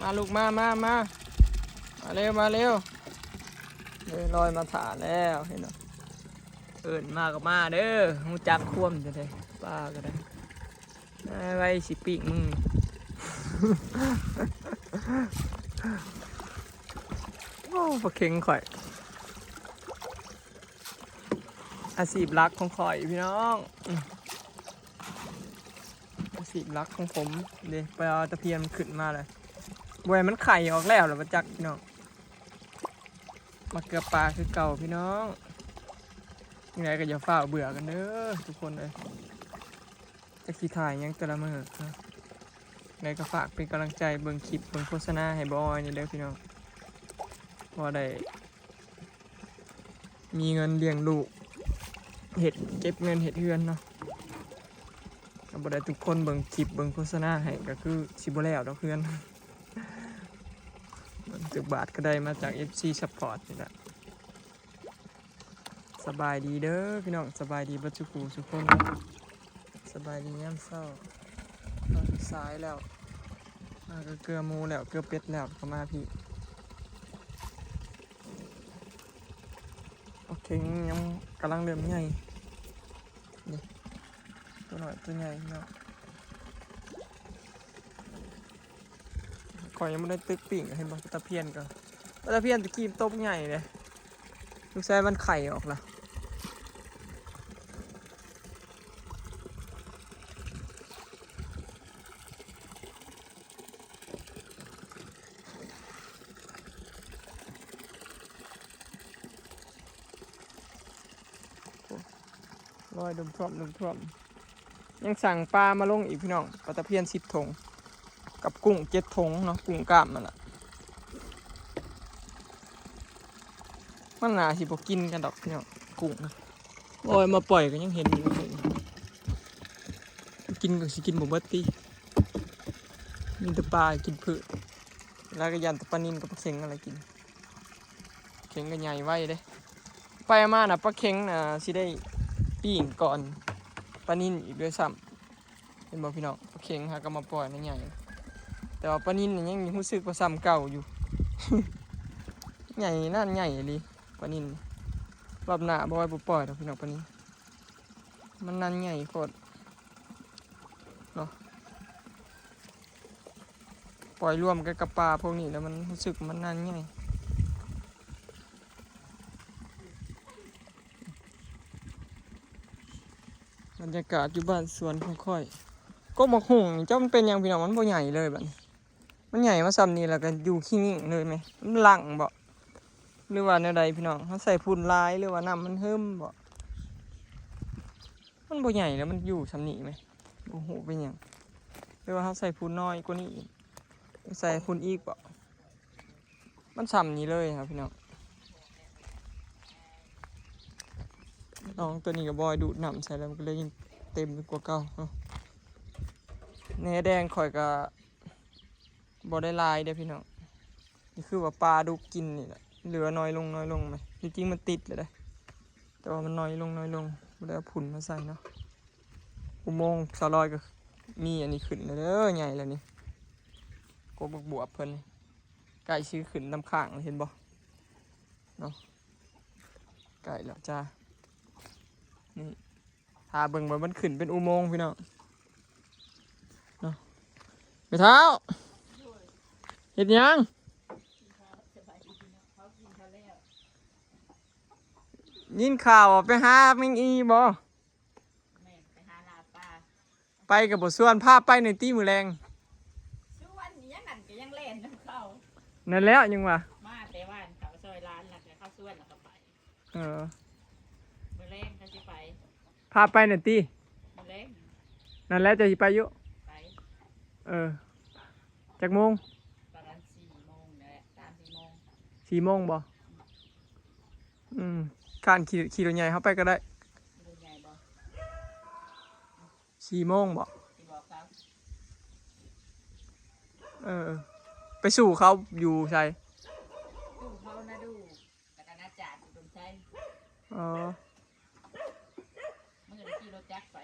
ມາລູກ ມາ ມາ ມາ ມາເລັວ ມາເລັວ. ເດີ ລອຍມາຖ້າແລ້ວ ເຫັນບໍ່? ເອີ້ນມາກໍມາເດີ ຮູ້ຈັກຄວາມຈັ່ງໃດ ປາກໍໄດ້. ໄວ້ ໄວ້ຊິປີ້ງມື. ໂອ້ ປາເຄັງຂ້ອຍ ອາຊີບຫຼັກຂອງຂ້ອຍພີ່ນ້ອງ ອາຊີບຫຼັກຂອງຜົມເດ້. ໄປເອົາຕະພຽນຂຶ້ນມາເລີຍ ບໍ່ໃຫ້ມັນໄຂ່ອອກແລ້ວລະບໍ່ຈັກພີ່ນ້ອງ. ມາເກືອປາຄືເກົ່າພີ່ນ້ອງ ຈັ່ງໃດກໍຢ່າຟ້າວເບື່ອກັນເດີທຸກຄົນເອີຍ. ຈັກຊິຖ່າຍຫຍັງແຕ່ລະມື້ເນາະ. ໃດກໍຝາກເປັນກຳລັງໃຈເບິ່ງຄລິບເບິ່ງໂຄສະນາໃຫ້ບໍ່ອອຍນີ້ເດີພີ່ນ້ອງ ພໍໄດ້ມີເງິນລ້ຽງລູກ ເຮັດ ເກັບເງິນເຮັດເຮືອນເນາະ. ກໍບໍ່ໄດ້ທຸກຄົນເບິ່ງຄລິບເບິ່ງໂຄສະນາໃຫ້ ກໍຄືຊິບໍ່ແລ້ວດອກເຮືອນ. ເບິ່ງຈັກບາດກໍໄດ້ມາຈາກເອັຟຊີຊັບພອດນີ້ແຫຼະ. ສະບາຍດີເດີພີ່ນ້ອງ ສະບາຍດີເບິດສູ່ຜູ້ສູ່ຄົນ. ສະບາຍດີຍາມເຊົ້າ ສາຍແລ້ວ ມາກໍເກືອໝູແລ້ວ ເກືອເປັດແລ້ວ ກໍມາພີ້. ປາເຄັງຍັງກຳລັງເລີ່ມໃຫຍ່ ນີ້ ຕົວນ້ອຍຕົວໃຫຍ່ເນາະ. ຂ້ອຍຍັງບໍ່ໄດ້ຕຶກປີ້ງ ເຫັນບໍ່ ປາຕະພຽນກໍ ປາຕະພຽນຕະກີ້ໂຕບັກໃຫຍ່ເດ້ ລູກຊາຍມັນໄຂ່ອອກລະ. ລອຍດຸ່ມຖ້ວມ ດຸ່ມຖ້ວມ. ຍັງສັ່ງປາມາລົງອີກພີ່ນ້ອງ ປາຕະພຽນສິບຖົງ ກັບກຸ້ງເຈັດຖົງເນາະ ກຸ້ງກ້າມຫັ້ນລະ. ມັນໜ້າຊິບໍ່ກິນກັນດອກພີ່ນ້ອງ ກຸ້ງນະ. ໂອ້ຍ ມາປ່ອຍກໍຍັງເຫັນຢູ່ ກິນກໍຊິກິນບໍ່ເບິດຕິ ມີແຕ່ປາກິນພືດ. ແລ້ວກໍຢ້ານແຕ່ປານິນກັບປາເຂັງຫັ້ນລະກິນ. ເຂັງກໍໃຫຍ່ໄວເດ້ ໄປມານະ ປາເຂັງນະຊິໄດ້ປີ້ງກ່ອນປານິນອີກດ້ວຍຊ້ຳ. ເຫັນບໍ່ພີ່ນ້ອງ ປາເຂັງຫາກໍມາປ່ອຍໃນໃຫຍ່ ແຕ່ວ່າປານິນນີ້ຍັງຮູ້ສຶກວ່າຊ້ຳເກົ່າຢູ່ ໃຫຍ່ນັ້ນໃຫຍ່ອີ່ຫຼີປານິນ. ລອບໜ້າບໍ່ໄວ້ບໍ່ປ່ອຍດອກພີ່ນ້ອງປານິນ ມັນນັ້ນໃຫຍ່ໂພດເນາະ. ປ່ອຍລວມກັນກັບປາພວກນີ້ແລ້ວມັນຮູ້ສຶກມັນນັ້ນໃຫຍ່. ບັນຍາກາດຢູ່ບ້ານສວນຂອງຂ້ອຍ ກົກໝາກຫຸ່ງນີ້ ຈັກມັນເປັນຫຍັງພີ່ນ້ອງ ມັນບໍ່ໃຫຍ່ເລີຍບັດນີ້. ມັນໃຫຍ່ມາສ່ຳນີ້ແລ້ວກໍຢູ່ຂີ້ງເລີຍແມະ ມັນຫຼັ່ງບໍ ຫຼືວ່າແນວໃດພີ່ນ້ອງ ເຮົາໃສ່ຝຸ່ນຫຼາຍ ຫຼືວ່ານ້ຳມັນເຫິມບໍ ມັນບໍ່ໃຫຍ່ແລ້ວ ມັນຢູ່ສ່ຳນີ້ແມະ ບໍ່ຮູ້ເປັນຫຍັງ ຫຼືວ່າເຮົາໃສ່ຝຸ່ນໜ້ອຍກວ່ານີ້ອີກ ໃສ່ຝຸ່ນອີກບໍ. ມັນສ່ຳນີ້ເລີຍເນາະພີ່ນ້ອງ. ນ້ອງຕົວນີ້ກໍບໍ່ໃຫ້ດູດນ້ຳໃສ່ແລ້ວ ມັນກໍເລີຍຍິ່ງເຕັມກວ່າເກົ່າເນາະ. ແໜແດງຂ້ອຍກໍບໍ່ໄດ້ຫຼາຍເດ້ພີ່ນ້ອງ ນີ້ຄືວ່າປາດຸກກິນນີ້ແຫຼະ ເຫຼືອໜ້ອຍລົງ ໜ້ອຍລົງແມະ. ທີ່ຈິງມັນຕິດແລ້ວເດ້ ແຕ່ວ່າມັນໜ້ອຍລົງ ໜ້ອຍລົງ ບໍ່ໄດ້ເອົາຝຸ່ນມາໃສ່ເນາະ. ອຸໂມງສາວລອຍກໍມີອັນນີ້ຂຶ້ນແລ້ວເດີ ໃຫຍ່ແລ້ວນີ້ ກົກບັກບວບເພິ່ນ ໃກ້ຊິຂຶ້ນນຳຂ້າງ ເຫັນບໍ່ເນາະ ໃກ້ແລ້ວຈ້າ. ນີ້ ຖ້າເບິ່ງວ່າມັນຂຶ້ນເປັນອຸໂມງພີ່ນ້ອງເນາະ. ແມ່ເຖົ້າ ເຮັດຫຍັງ? ຍິນຂ່າວວ່າໄປຫາແມງອີ່ບໍ? ແມ່ນ ໄປຫາລາປາ. ໄປກໍບໍ່ຊວນ ພາໄປໜ່ອຍຕິມື້ແລງ. ຊວນຫຍັງ ນັ້ນກໍຍັງແລ່ນນຳເຂົາ. ນັ້ນແຫຼະ ຍັງວ່າ ມາແຕ່ວານເຂົາຊ່ອຍຫຼານ ແລ້ວກໍເຂົາຊວນ ແລ້ວກໍໄປ. ເອີ ມື້ແລງກໍຊິໄປ. ພາໄປໜ່ອຍຕິ ມື້ແລງ. ນັ້ນແຫຼະ ເຈົ້າຊິໄປຢູ່? ໄປ. ເອີ ຈັກໂມງ? ປະມານສີ່ໂມງແຫຼະ ສາມສີ່ໂມງ. ສີ່ໂມງບໍ? ອືມ ຄັນຂີ່ ຂີ່ລົດໃຫຍ່ເຮົາໄປກໍໄດ້. ຂີ່ລົດໃຫຍ່ບໍ? ສີ່ໂມງບໍ? ຊິບອກເຂົາ. ເອີ ໄປສູ່ເຂົາຢູ່ໃສ? ສູ່ເຂົານາດູ ແລ້ວກໍນາຈາດ ອຸດົມໄຊ. ອໍ ມື້ນັ້ນຂີ່ລົດຈັກໄປ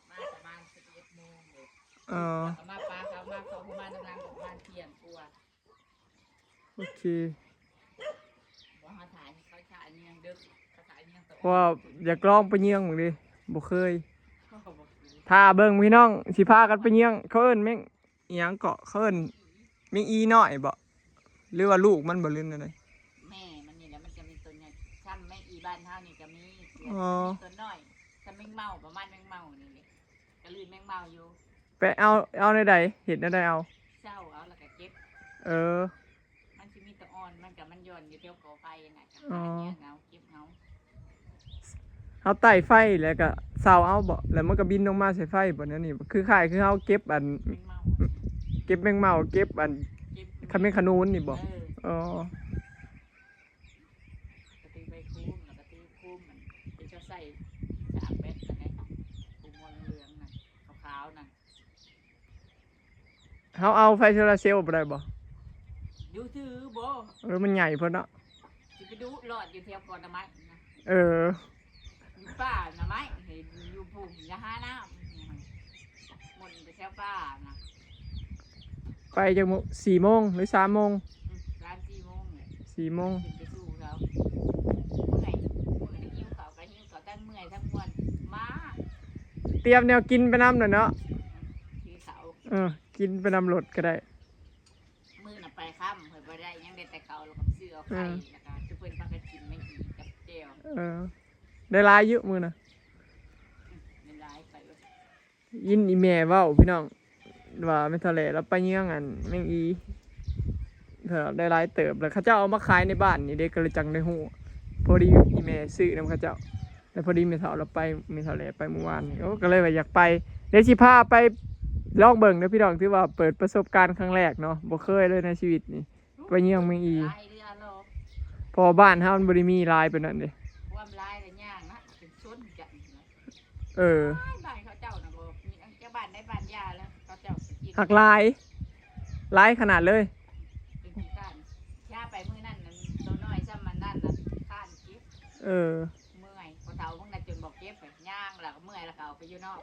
ມາປະມານສິບເອັດໂມງເດ້. ອໍ ເຂົາມາປາເຂົາມາ ເຂົາບໍ່ມານຳຫຼັງ ປະມານທ່ຽງກວ່າ. ໂອເຄ ບໍ່ ເຮົາຖ້າເຂົາຖ້າອັນນີ້ຍັງເດິກ ເຂົາຖ້າອັນນີ້ຍັງ ເພາະວ່າຢາກລອງໄປເຍືອງເບິ່ງເດ້ ບໍ່ເຄີຍ ຖ້າເບິ່ງພີ່ນ້ອງ ຊິພາກັນໄປເຍືອງ. ເຂົາເອີ້ນແມງອີ່ຫຍັງເກາະ ເຂົາເອີ້ນແມງອີນ້ອຍບໍ ຫຼືວ່າລູກມັນບໍ ຫຼືແນວໃດ? ແມ່ມັນນີ້ແຫຼະ ມັນຈະມີຕົວໃຫຍ່ ຊ່ຳແມງອີບ້ານເຮົານີ້ກະມີ ອໍ ມີຕົວນ້ອຍ ຊ່ຳແມງເມົາ ປະມານແມງເມົານີ້ແຫຼະ ກະລື່ນແມງເມົາຢູ່. ໄປເອົາ ເອົາແນວໃດ ເຮັດແນວໃດເອົາ? ເຊົາເອົາ ແລ້ວກະເກັບ. ເອີ ມັນຊິມີແຕ່ອ່ອນ ມັນກະ ມັນຢ່ອນຢູ່ແຖວກໍໄຜ່ຫັ້ນນະ ກະ ອໍ ຫາເກັບເອົາ ເກັບເອົາ. ເຮົາໄຕ້ໄຟແລ້ວກະເຊົາເອົາບໍ ແລ້ວມັນກະບິນລົງມາໃສ່ໄຟບໍ ແນວນີ້ບໍ? ຄືຄ້າຍຄືເຮົາເກັບອັນ ແມງເມົາ ເກັບແມງເມົາ ເກັບອັນ ເກັບ ຂະເມັນຂະນູນນີ້ບໍ? ເອີ ອໍ ກະຖືໃບຄູມ ແລ້ວກະຖືຄູມ ອັນທີ່ເຈົ້າໃສ່ສາກແບັດຫັ້ນແຫຼະ ຄູມຫົວເຫຼືອງໆນັ້ນ ຂາວໆນັ້ນ. ເຮົາເອົາໄຟໂຊລາເຊວບໍ່ໄດ້ບໍ່? ຢູ່ຖືບໍ່? ເອີ ມັນໃຫຍ່ໂພດເນາະ ຊິໄປດຸລອດຢູ່ແຖວກອນໜໍ່ໄມ້ນະ. ເອີ ຢູ່ປ່າໜໍ່ໄມ້ ຢູ່ພູນ ຢ່າຫານ້ຳ ໝົດໄປແຖວປ່ານະ. ໄປຈັກໂມງ? ສີ່ໂມງ ຫຼື ສາມໂມງ? ອືມ ສາມສີ່ໂມງແຫຼະ ສີ່ໂມງ ຂຶ້ນໄປສູ່ເຂົາ. ເມື່ອຍ ມື້ນີ້ຫິວເຂົ້າກະຫິວເຂົ້າ ທັງເມື່ອຍທັງມ່ວນ ມາ ຕຽມແນວກິນໄປນຳແຫຼະເນາະ. ອືມ ຖືເຂົ້າ ເອີ ກິນໄປນຳລົດກະໄດ້. ມື້ນະໄປຄ່ຳ ຂ້ອຍບໍ່ໄດ້ຫຍັງ ໄດ້ແຕ່ເຂົ້າ ແລ້ວກະຊື້ເອົາໄຂ່ ເອີ ແລ້ວກະທຸກຄົນພາກັນກິນແມງອີ່ກັບແຈ່ວ. ເອີ ໄດ້ຫຼາຍຢູ່ມື້ນະ. ອືມ ໄດ້ຫຼາຍໄປເວີ້ຍ. ຍິນອີ່ແມ່ເວົ້າພີ່ນ້ອງ ວ່າແມ່ເຖົ້າແຫຼລາວໄປເຍືອງອັນແມງອີ່ ເອີ ໄດ້ຫຼາຍເຕີບ ແລ້ວເຂົາເຈົ້າເອົາມາຂາຍໃນບ້ານນີ້ເດ້ ກະເລີຍຈັ່ງໄດ້ຮູ້. ພໍດີອີ່ແມ່ຊື້ນຳເຂົາເຈົ້າ ແລ້ວພໍດີແມ່ເຖົ້າລາວໄປ ແມ່ເຖົ້າແຫຼໄປມື້ວານນີ້ ໂອ້ ກະເລີຍວ່າຢາກໄປ ເດຊິພາໄປລອງເບິ່ງເດີພີ່ນ້ອງ. ຖືວ່າເປີດປະສົບການຄັ້ງແລກເນາະ ບໍ່ເຄີຍເລີຍໃນຊີວິດນີ້ ໄປເຍືອງແມງອີ່ ເພາະວ່າບ້ານເຮົາມັນບໍ່ໄດ້ມີຫຼາຍປານນັ້ນເດ້. ຄວາມຫຼາຍລະຍາກນະ ເປັນຊົນກັນ. ເອີ ບ້ານເຂົາເຈົ້ານະບໍ່ມີ ເຈົ້າບ້ານໃດບ້ານຢາແລ້ວ ເຂົາເຈົ້າໄປກິນ ຫາກຫຼາຍ ຫຼາຍຂະໜາດເລີຍ. ເປັນຂີ້ຄ້ານ ຢາໄປມື້ນັ້ນ ໂຕນ້ອຍຊ່ຳມັນນັ້ນນະ ຂີ້ຄ້ານກິນ. ເອີ ເມື່ອຍ ພໍ່ເຖົ້າເພິ່ນນະຈົນບໍ່ເກັບ ຍ່າງແລ້ວກະເມື່ອຍ ແລ້ວກະເອົາໄປຢູ່ນອກ.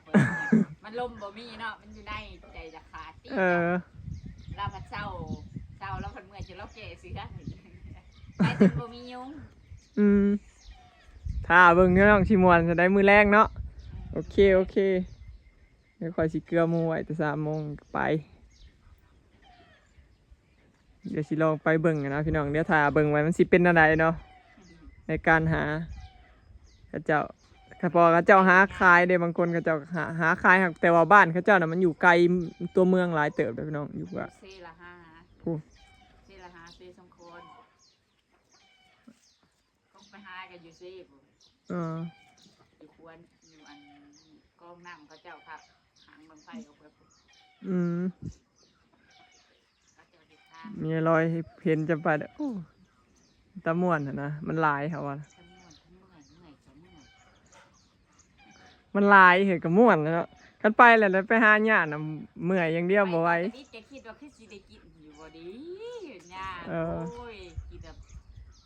ມັນລົມບໍ່ມີເນາະ ມັນຢູ່ໃນໃຈຈະຂາດຕິ. ເອີ ລາວພັດເຊົາ ເຊົາລາວພັດເມື່ອຍ ຈົນລາວແກ່ເສືອ ໄປຈົນບໍ່ມີຍຸງ. ອືມ ຖ້າເບິ່ງເດີນ້ອງ ຊິມ່ວນສ່ຳໃດມື້ແລງເນາະ. ອືມ ໂອເຄ ໂອເຄ ດຽວຂ້ອຍຊິເກືອໝູ່ໄວ້ແຕ່ສາມໂມງກະໄປ. ດຽວຊິລອງໄປເບິ່ງນະພີ່ນ້ອງ ດຽວຖ້າເບິ່ງວ່າມັນຊິເປັນແນວໃດເນາະ ໃນການຫາເຂົາເຈົ້າ. ເພາະວ່າເຂົາເຈົ້າຫາຂາຍເດ້ ບາງຄົນເຂົາເຈົ້າຫາ ຫາຂາຍ ແຕ່ວ່າບ້ານເຂົາເຈົ້ານະມັນຢູ່ໄກຕົວເມືອງຫຼາຍເຕີບເດ້ພີ່ນ້ອງ ຢູ່ກະ ເຊລະຫາ ພຸ້ນ ເຊລະຫາ ເຊສົງຄອນ. ຕ້ອງໄປຫາກັນຢູ່ເຊພຸ້ນ. ເອີ ຢູ່ຄວນ ຢູ່ອັນກອງນ້ຳເຂົາເຈົ້າພັກ ຫາງບັ້ງໄຟອອກໄປພຸ້ນ. ອືມ ເຂົາເຈົ້າເຮັດທາງ ມີລອຍເຫັນຈະໄປ ໂອ້ ຕາມ່ວນຫັ້ນນະ ມັນຫຼາຍເຂົາວ່າ. ຕາມ່ວນ ຕາເມື່ອຍ ເມື່ອຍ ຕາເມື່ອຍ. ມັນຫຼາຍເຮີ້ຍ ກະມ່ວນແຫຼະເນາະ ຄັນໄປແລ້ວໄດ້ໄປຫາຍາດນະ ເມື່ອຍຢ່າງດຽວບໍ່ໄຫວ. ແຕ່ຄິດວ່າຄືຊິໄດ້ກິນຢູ່ບໍ່ດີ ຍາກ. ເອີ ໂອ້ຍ ກິນແບບ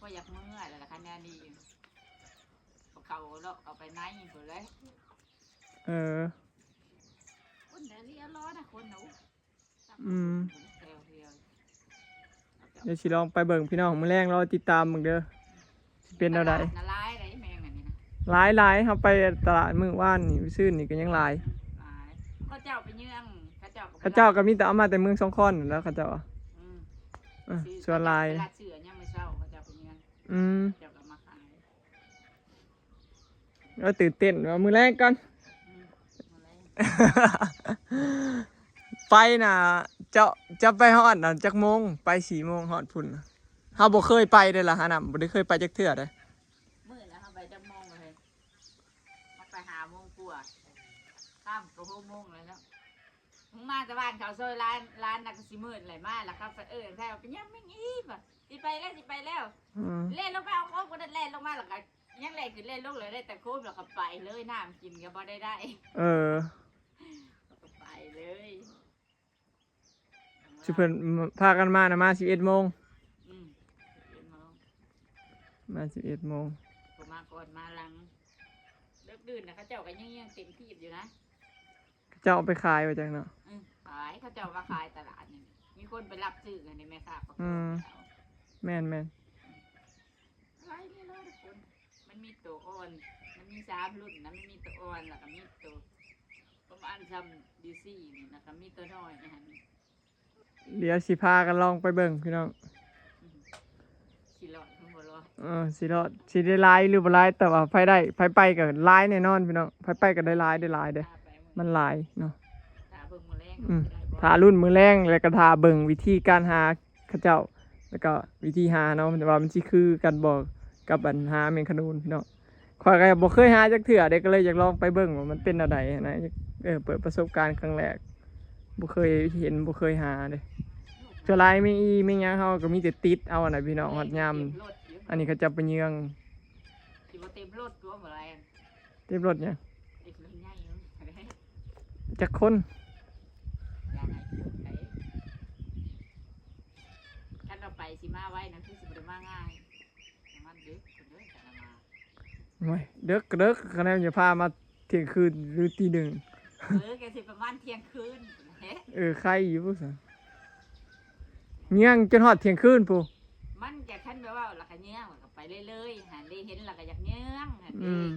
ບໍ່ຢາກເມື່ອຍແລ້ວລະ ຄັນແນວນີ້ ເຂົາເລາະເຂົ້າໄປໃນພຸ້ນເລີຍ. ເອີ ຄົນແຖວນີ້ລອນະ ຄົນນະ. ອືມ ດຽວຊິລອງໄປເບິ່ງພີ່ນ້ອງ ມື້ແລງລໍຕິດຕາມເບິ່ງເດີ ຊິເປັນແນວໃດ. ຫຼາຍໆ ເຮົາໄປຕະຫຼາດມື້ວານນີ້ ມື້ຊືນນີ້ກະຍັງຫຼາຍ. ອືມ ຫຼາຍ ເຂົາເຈົ້າໄປເຍືອງ ເຂົາເຈົ້າກະ ເຂົາເຈົ້າກະມີແຕ່ເອົາມາແຕ່ເມືອງສອງຄອນຫັ້ນແຫຼະ ເຂົາເຈົ້າວ່າ. ອືມ ເອີ ສ່ວນຫຼາຍ ຕະຫຼາດເສືອຍາມມື້ເຊົ້າ ເຂົາເຈົ້າໄປເຍືອງ. ອືມ ເຂົາເຈົ້າກະມາຂາຍ. ໂອ້ຍ ຕື່ນເຕັ້ນວ່າມື້ແລງກ່ອນ. ອືມ ມື້ແລງ ໄປນະ ເຈົ້າ ເຈົ້າໄປຮອດນະຈັກໂມງ? ໄປສີ່ໂມງຮອດພຸ້ນນະ. ເຮົາບໍ່ເຄີຍໄປເດ້ລະ ຫານ້ຳ ບໍ່ໄດ້ເຄີຍໄປຈັກເທື່ອເດ້. ມື້ນະເຮົາໄປຈັກໂມງເລີຍ? ເຮົາໄປຫ້າໂມງກວ່າ ຄ່ຳກະຫົກໂມງແລ້ວເນາະ. ມາແຕ່ບ້ານເຂົາ ຊອຍລານ ລານນະກະຊິມືດແຫຼະ ມາລະເຂົາເອີ້ນໃສ່ວ່າ ເປັນຫຍັງແມ່ງອີ່ ວ່າ ຊິໄປແລ້ວ ຊິໄປແລ້ວ. ອືມ ແລ່ນລົງໄປເອົາຂອງ ບໍ່ໄດ້ແລ່ນລົງມາລະກະ ຍັງແລ່ນຂຶ້ນແລ່ນລົງເລີຍ ໄດ້ແຕ່ໂຄມລະກະໄປເລີຍ ນ້ຳກິນກະບໍ່ໄດ້ໄດ້. ເອີ ລະກະໄປເລີຍ. ຊິເພິ່ນພາກັນມານະ ມາສິບເອັດໂມງ. ອືມ ສິບເອັດໂມງ ມາສິບເອັດໂມງ ບໍ່ມາກ່ອນມາຫຼັງ. ເລິກດື່ນນະ ເຂົາເຈົ້າກະຍັງ ຍັງເຕັມທີ່ຢູ່ນະ. ເຂົາເຈົ້າເອົາໄປຂາຍວ່າຈັ່ງເນາະ. ອືມ ຂາຍ ເຂົາເຈົ້າມາຂາຍຕະຫຼາດນີ້ ມີຄົນໄປຮັບຊື້ຫັ້ນເດ້ ແມ່ຄ້າກໍ ອືມ ເອົາ ແມ່ນໆ ຫຼາຍແນ່ນອນທຸກຄົນ. ມັນມີໂຕອ່ອນ ມັນມີສາມລຸ້ນນະ ມັນມີໂຕອ່ອນ ແລ້ວກໍມີໂຕປະມານຊ່ຳດີຊີນີ້ ແລ້ວກໍມີໂຕນ້ອຍຫັ້ນ. ດຽວຊິພາກັນລອງໄປເບິ່ງພີ່ນ້ອງ ຊິລອດຫຼືບໍ່ລອດ ເອີ ຊິລອດ ຊິໄດ້ຫຼາຍຫຼືບໍ່ຫຼາຍ ແຕ່ວ່າໃຜໄດ້ ໃຜໄປກໍຫຼາຍແນ່ນອນພີ່ນ້ອງ ໃຜໄປກໍໄດ້ຫຼາຍ ໄດ້ຫຼາຍເດ້ ມັນຫຼາຍເນາະ ຖ້າເບິ່ງມື້ແລງ ອືມ ຖ້າລຸ້ນມື້ແລງ ແລ້ວກໍຖ້າເບິ່ງວິທີການຫາ ເຂົາເຈົ້າ ແລ້ວກໍວິທີຫາເນາະ ວ່າມັນຊິຄືກັນບໍ່ກັບອັນຫາແມງຂະໂໜນພີ່ນ້ອງ. ຂ້ອຍກໍບໍ່ເຄີຍຫາຈັກເທື່ອເດ້ ກໍເລີຍຢາກລອງໄປເບິ່ງວ່າມັນເປັນແນວໃດຫັ້ນນະ ເອີ ເປີດປະສົບການຄັ້ງແລກ ບໍ່ເຄີຍເຫັນ ບໍ່ເຄີຍຫາເດ້. ສ່ວນຫຼາຍແມງອີ່ແມງຫຍັງ ເຮົາກໍມີແຕ່ຕິດເອົາຫັ້ນນະພີ່ນ້ອງ ຮອດຍາມ ອັນນີ້ເຂົາເຈົ້າໄປເຍືອງ ຊິບໍ່ເຕັມລົດຕົວະ ບໍ່ຫຼາຍ ເຕັມລົດຫຍັງ ເຕັມລົດໃຫຍ່ ຈັກຄົນ ຢ່າໃຫ້ຄົນໃດ ຄັນວ່າໄປຊິມາໄວນະ ຄືຊິບໍ່ໄດ້ມາງ່າຍ ມັນດຶກພຸ້ນເດີ ຄັນວ່າມາ ໂອ້ຍ ເດິກກໍເດິກ ຄັນແມ່ນຈະພາມາທ່ຽງຄືນ ຫຼື ຕີໜຶ່ງ ເອີ ກໍຊິປະມານທ່ຽງຄືນພຸ້ນແຫຼະ ເອີ ໄຄຢູ່ຊັ້ນ ຍ່າງຈົນຮອດທ່ຽງຄືນພຸ້ນ ມັນກໍຄັນແບບວ່າ ແລ້ວກໍຍ່າງ ແລ້ວກໍໄປເລື້ອຍໆ ຫັ້ນເດ້ ເຫັນແລ້ວກໍຢາກຍ່າງ ຫັ້ນເດ້ ອືມ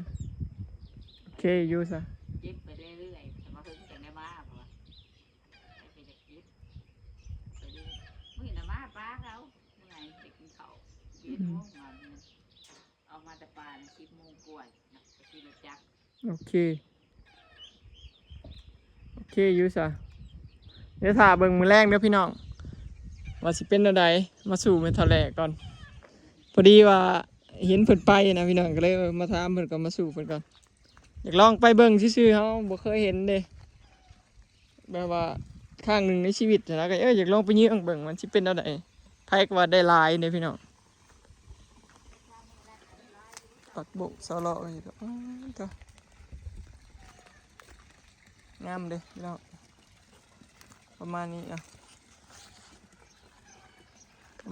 ໂອເຄຢູ່ຊະ ເກັບໄປເລື້ອຍໆ ແຕ່ວ່າເພິ່ນຈັ່ງໄດ້ມາ ເພາະວ່າໄປກໍຢາກເກັບໄປເລື້ອຍ ມື້ນະມາປາເຂົາ ເມື່ອຍໄປກິນເຂົ້າ ອືມ ເຈັດໂມງ ເອົາມາແຕ່ປ່ານະ ສິບໂມງກວ່ານະ ຂີ່ລົດຈັກ ໂອເຄ ໂອເຄຢູ່ຊະ ດຽວຖ້າເບິ່ງມື້ແລງເດີພີ່ນ້ອງ ວ່າຊິເປັນແນວໃດ ມາສູ່ແມ່ເຖົ້າແຫຼກ່ອນ ພໍດີວ່າເຫັນເພິ່ນໄປນະພີ່ນ້ອງ ກໍເລີຍມາຖາມເພິ່ນກ່ອນ ມາສູ່ເພິ່ນກ່ອນ ຢາກລອງໄປເບິ່ງຊື່ໆ ເຮົາບໍ່ເຄີຍເຫັນເດ້ ແບບວ່າຄັ້ງໜຶ່ງໃນຊີວິດຫັ້ນນະ ກໍ ເອີ ຢາກລອງໄປເຍືອງເບິ່ງວ່າມັນຊິເປັນແນວໃດ ໃຜກໍວ່າໄດ້ຫຼາຍເດ້ພີ່ນ້ອງ ຜັກບົ້ງຊາວເລາະ ເອີ ງາມເດ້ພີ່ນ້ອງ ປະມານນີ້ເນາະ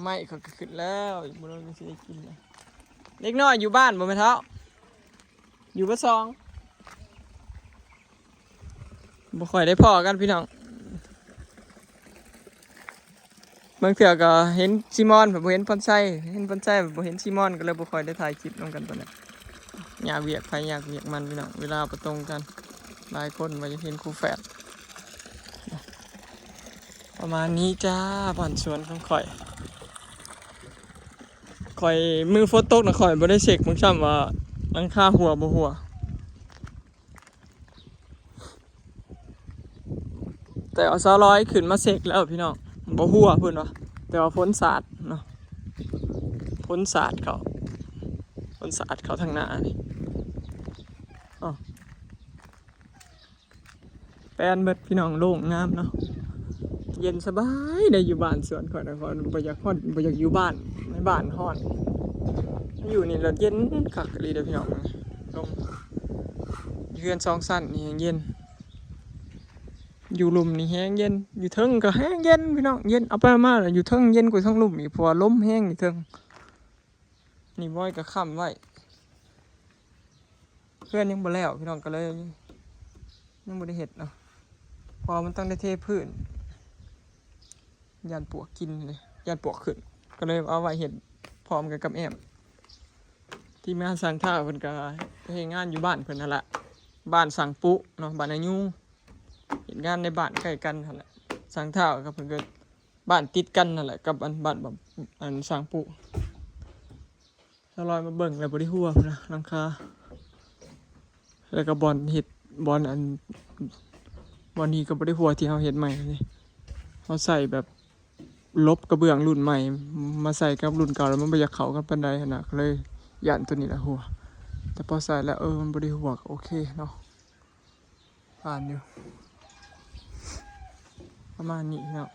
ໄມ້ເຂົາກໍຂຶ້ນແລ້ວ ອີກບໍ່ດົນກໍຊິໄດ້ກິນແລ້ວ ເດັກນ້ອຍຢູ່ບ້ານບໍ່ແມ່ເຖົ້າ ຢູ່ບໍ່ສອງ ບໍ່ຄ່ອຍໄດ້ພໍ້ກັນພີ່ນ້ອງ ບາງເທື່ອກໍເຫັນຊີມອນ ແບບບໍ່ເຫັນພອນໄຊ ເຫັນພອນໄຊ ແບບບໍ່ເຫັນຊີມອນ ກໍເລີຍບໍ່ຄ່ອຍໄດ້ຖ່າຍຄລິບນຳກັນປານໃດ ຍາກວຽກໃຜຍາກວຽກມັນພີ່ນ້ອງ ເວລາບໍ່ຕົງກັນ ຫຼາຍຄົນວ່າຢາກເຫັນຄູ່ແຝດ ປະມານນີ້ຈ້າ ບ້ານສວນຂອງຂ້ອຍ ຂ້ອຍ ມື້ຝົນຕົກນະ ຂ້ອຍບໍ່ໄດ້ເຊັກເບິ່ງຊ້ຳວ່າຫຼັງຄາຮົ່ວບໍ່ຮົ່ວ ແຕ່ວ່າສາວລອຍຂຶ້ນມາເຊັກແລ້ວພີ່ນ້ອງ ບໍ່ຮົ່ວເພິ່ນວ່າ ແຕ່ວ່າຝົນສາດເນາະ ຝົນສາດເຂົ້າ ຝົນສາດເຂົ້າທາງໜ້ານີ້ ອ້າວ ແປນເບິດພີ່ນ້ອງ ໂລ່ງງາມເນາະ ເຢັນສະບາຍໄດ້ຢູ່ບ້ານສວນຂ້ອຍນະ ຂ້ອຍບໍ່ຢາກຮອດ ບໍ່ຢາກຢູ່ບ້ານ ໃນບ້ານຮ້ອນ ຢູ່ນີ້ລະເຢັນຄັກອີ່ຫຼີເດີພີ່ນ້ອງ ລົມ ເຮືອນສອງຊັ້ນນີ້ແຮງເຢັນ ຢູ່ລຸ່ມນີ້ແຮງເຢັນ ຢູ່ເທິງກໍແຮງເຢັນພີ່ນ້ອງ ເຢັນ ເອົາໄປເອົາມາລະຢູ່ເທິງເຢັນກວ່າທາງລຸ່ມອີກ ເພາະວ່າລົມແຮງຢູ່ເທິງ ນີ້ບອຍກໍຄ້ຳໄວ້ ເຮືອນຍັງບໍ່ແລ້ວພີ່ນ້ອງ ກໍເລີຍຍັງບໍ່ໄດ້ເຮັດເນາະ ເພາະວ່າມັນຕ້ອງໄດ້ເທພື້ນ ຢ້ານປວກກິນເດ້ ຢ້ານປວກຂຶ້ນ ກໍເລີຍເອົາໄວ້ເຮັດພ້ອມກັນກັບແອ້ມ ທີມງານຊ່າງທ້າວເພິ່ນກໍໄປເຮັດງານຢູ່ບ້ານເພິ່ນຫັ້ນລະ ບ້ານຊ່າງປຸເນາະ ບ້ານນາຍູ ເຮັດງານໃນບ້ານໃກ້ກັນຫັ້ນແຫຼະ ຊ່າງທ້າວກັບເພິ່ນກໍ ບ້ານຕິດກັນນັ້ນແຫຼະ ກັບອັນ ບ້ານ ອັນ ຊ່າງປຸ ສາວລອຍມາເບິ່ງແລ້ວບໍ່ໄດ້ຮົ່ວພຸ້ນນະ ຫຼັງຄາ ແລ້ວກໍບ່ອນເຮັດ ບ່ອນອັນ ບ່ອນນີ້ກໍບໍ່ໄດ້ຮົ່ວ ທີ່ເຮົາເຮັດໃໝ່ນີ້ ເຮົາໃສ່ແບບລົບກະເບື້ອງລຸ້ນໃໝ່ ມາໃສ່ກັບລຸ້ນເກົ່າ ແລ້ວມັນບໍ່ຢາກເຂົ້າກັນປານໃດຫັ້ນນະ ກໍເລີຍຢ້ານໂຕນີ້ລະຮົ່ວ ແຕ່ພໍໃສ່ແລ້ວ ເອີ ມັນບໍ່ໄດ້ຮົ່ວ ກໍໂອເຄເນາະ. ຜ່ານຢູ່ ປະມານນີ້ເນາະ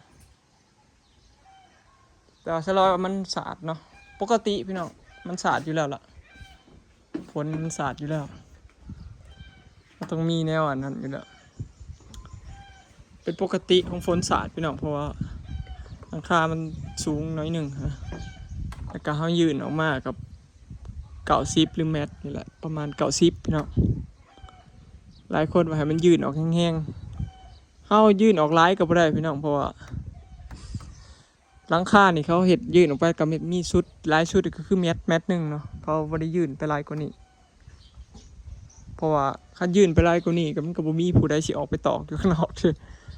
ແຕ່ວ່າສະຫຼອຍວ່າມັນສາດເນາະ ປົກກະຕິພີ່ນ້ອງ ມັນສາດຢູ່ແລ້ວລະ ຝົນມັນສາດຢູ່ແລ້ວ ມັນຕ້ອງມີແນວອັນນັ້ນຢູ່ແລ້ວ ເປັນປົກກະຕິຂອງຝົນສາດພີ່ນ້ອງ ເພາະວ່າຫຼັງຄາມັນສູງໜ້ອຍໜຶ່ງນະ ແລ້ວກະເຮົາຍື່ນອອກມາກັບເກົ້າສິບ ຫຼື ແມັດນີ້ແຫຼະ ປະມານເກົ້າສິບພີ່ນ້ອງ. ຫຼາຍຄົນວ່າໃຫ້ມັນຍື່ນອອກແຮງ ເຮົາຍື່ນອອກຫຼາຍກໍບໍ່ໄດ້ພີ່ນ້ອງ ເພາະວ່າຫຼັງຄານີ້ເຂົາເຮັດຍື່ນອອກໄປກໍມີ ມີສຸດ ຫຼາຍສຸດກໍຄືແມັດ ແມັດໜຶ່ງເນາະ ເຂົາບໍ່ໄດ້ຍື່ນໄປຫຼາຍກວ່ານີ້. ເພາະວ່າຄັນຍື່ນໄປຫຼາຍກວ່ານີ້ກໍ ມັນກໍບໍ່ມີຜູ້ໃດຊິອອກໄປຕອກຢູ່ຂ້າງນອກເດ້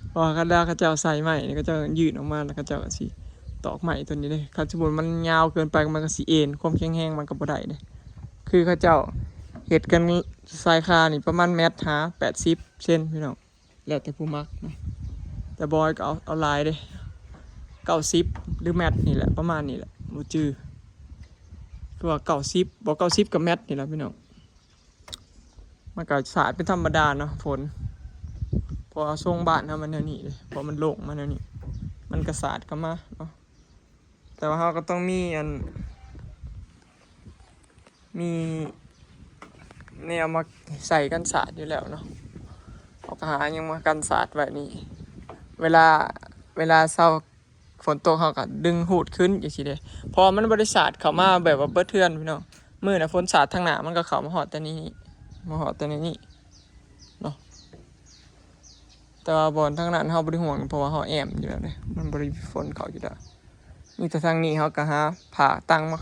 ເພາະວ່າຄັນລາເຂົາເຈົ້າໃສ່ໄມ້ນີ້ ເຂົາເຈົ້າຍື່ນອອກມາ ແລ້ວເຂົາເຈົ້າກໍຊິຕອກໄມ້ຕົວນີ້ເດ້. ຄັນສົມມຸດມັນຍາວເກີນໄປ ມັນກໍຊິເອນ ຄວາມແຂງແຮງມັນກໍບໍ່ໄດ້ເດ້. ຄືເຂົາເຈົ້າເຮັດກັນຊາຍຄານີ້ປະມານແມັດຫາແປດສິບເຊັນພີ່ນ້ອງ ແລ້ວແຕ່ຜູ້ມັກເນາະ ແຕ່ບອຍກໍເອົາ ເອົາຫຼາຍເດ້ ເກົ້າສິບ ຫຼືແມັດນີ້ແຫຼະ ປະມານນີ້ແຫຼະ ບໍ່ຈື່ ຄືວ່າເກົ້າສິບ ບໍ່ ເກົ້າສິບ ກໍແມັດນີ້ແຫຼະພີ່ນ້ອງ. ມັນກໍສາດເປັນທຳມະດາເນາະ ຝົນ ເພາະວ່າຊົງບ້ານເຮົາມັນແນວນີ້ເດ້ ເພາະມັນໂລ່ງມາແນວນີ້ ມັນກໍສາດເຂົ້າມາເນາະ. ແຕ່ວ່າເຮົາກໍຕ້ອງມີອັນ ມີແນວມາໃສ່ກັນສາດຢູ່ແລ້ວເນາະ ເຮົາກໍຫາຫຍັງມາກັນສາດໄວ້ນີ້ ເວລາ ເວລາເຊົາ ຝົນຕົກເຮົາກໍດຶງຫູດຂຶ້ນຈັ່ງຊີ້ເດ້ ເພາະວ່າມັນບໍ່ໄດ້ສາດເຂົ້າມາແບບວ່າເບິດເຮືອນພີ່ນ້ອງ. ມື້ນະຝົນສາດທາງໜ້າ ມັນກໍເຂົ້າມາຮອດແຕ່ນີ້ ມາຮອດແຕ່ໃນນີ້ເນາະ. ແຕ່ວ່າບ່ອນທາງນັ້ນເຮົາບໍ່ໄດ້ຫ່ວງ ເພາະວ່າເຮົາແອ້ມຢູ່ແລ້ວເດ້ ມັນບໍ່ໄດ້ຝົນເຂົ້າຢູ່ແລ້ວ. ມີແຕ່ທາງນີ້ເຮົາກໍຫາຜ້າຕັງມາ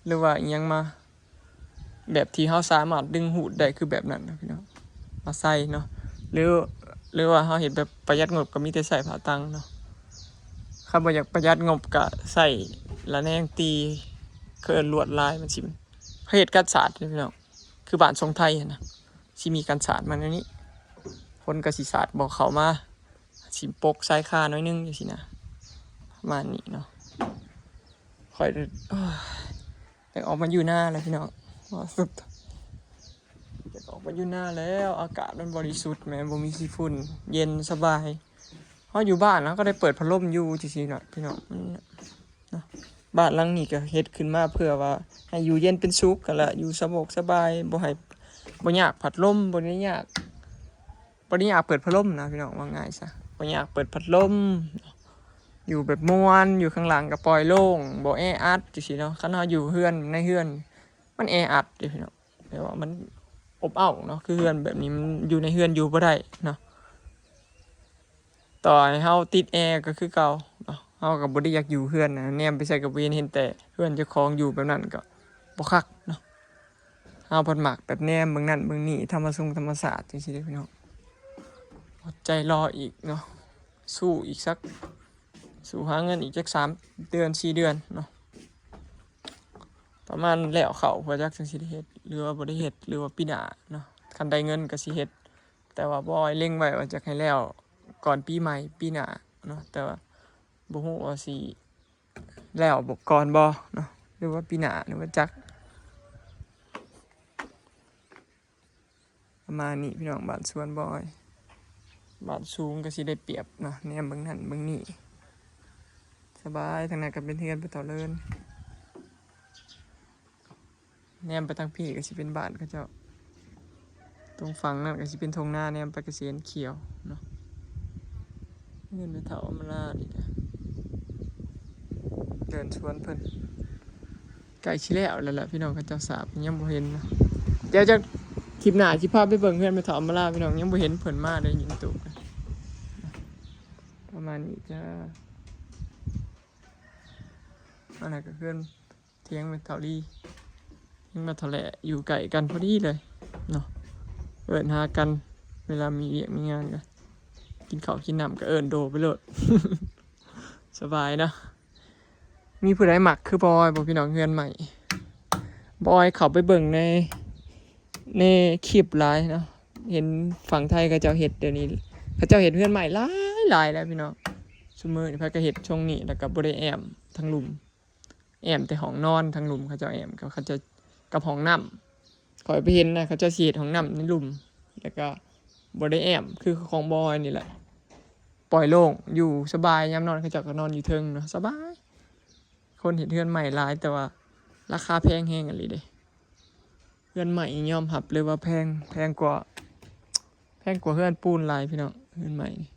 ຫຼືວ່າອີ່ຫຍັງມາ ແບບທີ່ເຮົາສາມາດດຶງຫູດໄດ້ ຄືແບບນັ້ນນະພີ່ນ້ອງ ມາໃສ່ເນາະ ຫຼື ຫຼືວ່າເຮົາເຮັດແບບປະຢັດງົບ ກໍມີແຕ່ໃສ່ຜ້າຕັງເນາະ. ຄັນບໍ່ຢາກປະຢັດງົບ ກໍໃສ່ລະແນງຕີ ເຂົາເອີ້ນລວດລາຍ ມັນຊິ ເຂົາເຮັດກັນສາດເດ້ພີ່ນ້ອງ ຄືບ້ານຊົງໄທຫັ້ນນະ ຊິມີກັນສາດມາແນວນີ້ ຝົນກໍຊິສາດບໍ່ເຂົ້າມາ ຊິປົກຊາຍຄາໜ້ອຍໜຶ່ງຈັ່ງຊີ້ນະ ປະມານນີ້ເນາະ. ຂ້ອຍ ໂອ້ຍ ຢາກອອກມາຢູ່ນາແລ້ວພີ່ນ້ອງ ວ່າສຸດ ຢາກອອກມາຢູ່ນາແລ້ວ ອາກາດມັນບໍລິສຸດແໝ່ ບໍ່ມີຂີ້ຝຸ່ນ ເຢັນສະບາຍ. ເຮົາຢູ່ບ້ານເຮົາກໍໄດ້ເປີດພັດລົມຢູ່ຊື່ໆເນາະພີ່ນ້ອງ ມັນເນາະ ບ້ານຫຼັງນີ້ກໍເຮັດຂຶ້ນມາເພື່ອວ່າໃຫ້ຢູ່ເຢັນເປັນສຸກຫັ້ນລະ ຢູ່ສະໝົກສະບາຍ ບໍ່ໃຫ້ ບໍ່ຍາກພັດລົມ ບໍ່ໄດ້ຍາກ ບໍ່ໄດ້ຍາກເປີດພັດລົມນະພີ່ນ້ອງ ວ່າງ່າຍຊະ ບໍ່ຍາກເປີດພັດລົມ ຢູ່ແບບມ່ວນ ຢູ່ຂ້າງຫຼັງກໍປ່ອຍໂລ່ງ ບໍ່ແອອັດຈັ່ງຊີ້ເນາະ. ຄັນເຮົາຢູ່ເຮືອນ ໃນເຮືອນ ມັນແອອັດເດ້ພີ່ນ້ອງ ແບບວ່າມັນອົບເອົ້າເນາະ ຄືເຮືອນແບບນີ້ມັນຢູ່ໃນເຮືອນຢູ່ບໍ່ໄດ້ເນາະ. ຕໍ່ໃຫ້ເຮົາຕິດແອກໍຄືເກົ່າເນາະ ເຮົາກໍບໍ່ໄດ້ຢາກຢູ່ເຮືອນນະ ແນມໄປໃສກໍບໍ່ເຫັນ ເຫັນແຕ່ເຮືອນເຈົ້າຂອງ ຢູ່ແບບນັ້ນກໍບໍ່ຄັກເນາະ. ເຮົາພັດມັກແບບແນມເບິ່ງນັ້ນເບິ່ງນີ້ ທຳມະຊົງທຳມະຊາດຈັ່ງຊີ້ເດ້ພີ່ນ້ອງ. ອົດໃຈລໍອີກເນາະ ສູ້ອີກສັກ ສູ້ຫາເງິນອີກຈັກສາມເດືອນສີ່ເດືອນເນາະ ປະມານແລ້ວເຂົ້າ ບໍ່ຈັກຈັ່ງຊິໄດ້ເຮັດ ຫຼືວ່າບໍ່ໄດ້ເຮັດ ຫຼືວ່າປີໜ້າເນາະ. ຄັນໄດ້ເງິນກໍຊິເຮັດ ແຕ່ວ່າບໍ່ອອຍເລັງໄວ້ວ່າຢາກໃຫ້ແລ້ວກ່ອນປີໃໝ່ປີໜ້າເນາະ ແຕ່ວ່າບໍ່ຮູ້ວ່າຊິແລ້ວບໍ່ ກ່ອນບໍ່ເນາະ ຫຼືວ່າປີໜ້າ ຫຼືວ່າຈັກ ປະມານນີ້ພີ່ນ້ອງ. ບ້ານສວນບອຍ ບ້ານສູງກໍຊິໄດ້ປຽບເນາະ ແນມເບິ່ງນັ້ນເບິ່ງນີ້ ສະບາຍ. ທາງນັ້ນກໍເປັນເຮືອນພໍ່ເຖົ້າເລີນ ແນມໄປທາງພີ້ກໍຊິເປັນບ້ານເຂົາເຈົ້າ ຕົງຝັ່ງນັ້ນກໍຊິເປັນທົ່ງນາ ແນມໄປກໍຊິເຫັນຂຽວເນາະ. ເຮືອນແມ່ເຖົ້າອຳມາລານີ້ກະເດີນສວນເພິ່ນ ໃກ້ຊິແລ້ວແລ້ວແຫຼະພີ່ນ້ອງ. ເຂົາເຈົ້າສາບຍັງບໍ່ເຫັນເນາະ ດຽວຈະ ຄລິບໜ້າຊິພາໄປເບິ່ງເຮືອນແມ່ເຖົ້າອຳມາລາພີ່ນ້ອງ. ຍັງບໍ່ເຫັນເພິ່ນມາເລີຍ ຍິງຕູບ ປະມານນີ້ຈ້າ. ອັນນັ້ນກໍເຮືອນ ຖຽງແມ່ເຖົ້າລີ ເຖິງວ່າເຖົ້າແຫຼະຢູ່ໃກ້ກັນພໍດີເລີຍເນາະ ເອີ້ນຫາກັນ ເວລາມີວຽກມີງານກໍກິນເຂົ້າກິນນ້ຳກໍເອີ້ນໂດໄປໂລດ ສະບາຍເນາະ. ມີຜູ້ໃດມັກຄືບອຍບໍ່ພີ່ນ້ອງ ເຮືອນໃໝ່? ບອຍເຂົ້າໄປເບິ່ງໃນ ໃນຄລິບຫຼາຍເນາະ ເຫັນຝັ່ງໄທເຂົາເຈົ້າເຮັດ ດຽວນີ້ເຂົາເຈົ້າເຮັດເຮືອນໃໝ່ຫຼາຍໆແລ້ວພີ່ນ້ອງ. ຊຸມມື້ນີ້ໃຜກໍເຮັດຊົງນີ້ ແລ້ວກໍບໍ່ໄດ້ແອ້ມທາງລຸ່ມ ແອ້ມແຕ່ຫ້ອງນອນ ທາງລຸ່ມເຂົາເຈົ້າແອ້ມ ເຂົາເຈົ້າກັບຫ້ອງນ້ຳ. ຂ້ອຍໄປເຫັນນະ ເຂົາເຈົ້າຊິເຮັດຫ້ອງນ້ຳໃນລຸ່ມ ແລ້ວກໍບໍ່ໄດ້ແອ້ມ ຄືຂອງບອຍນີ້ແຫຼະ ປ່ອຍໂລ່ງ ຢູ່ສະບາຍ. ຍາມນອນເຂົາເຈົ້າກໍນອນຢູ່ເທິງເນາະ ສະບາຍ. ຄົນເຮັດເຮືອນໃໝ່ຫຼາຍ ແຕ່ວ່າລາຄາແພງແຮງອີ່ຫຼີເດ້. ເຮືອນໃໝ່ຍອມຮັບເລີຍວ່າແພງ ແພງກວ່າ ແພງກວ່າເຮືອນປູນຫຼາຍພີ່ນ້ອງ. ເຮືອນໃໝ່ນີ້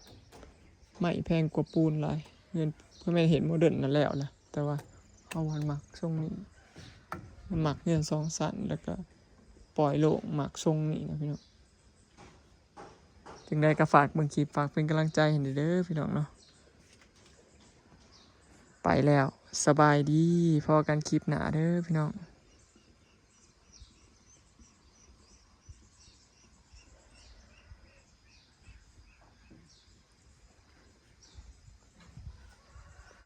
ໄມ້ແພງກວ່າປູນຫຼາຍ. ເຮືອນ ເພິ່ນແມ່ນເຮັດໂມເດີນນັ້ນແລ້ວລະ ແຕ່ວ່າເຮົາຫັ້ນມັກຊົງນີ້ ມັກເຮືອນສອງຊັ້ນ ແລ້ວກໍປ່ອຍໂລ່ງ ມັກຊົງນີ້ນະພີ່ນ້ອງ. ຈັ່ງໃດກໍຝາກເບິ່ງຄລິບ ຝາກເປັນກຳລັງໃຈໃຫ້ແດ່ເດີພີ່ນ້ອງເນາະ. ໄປແລ້ວ ສະບາຍດີ ພໍ້ກັນຄລິບໜ້າເດີພີ່ນ້ອງ.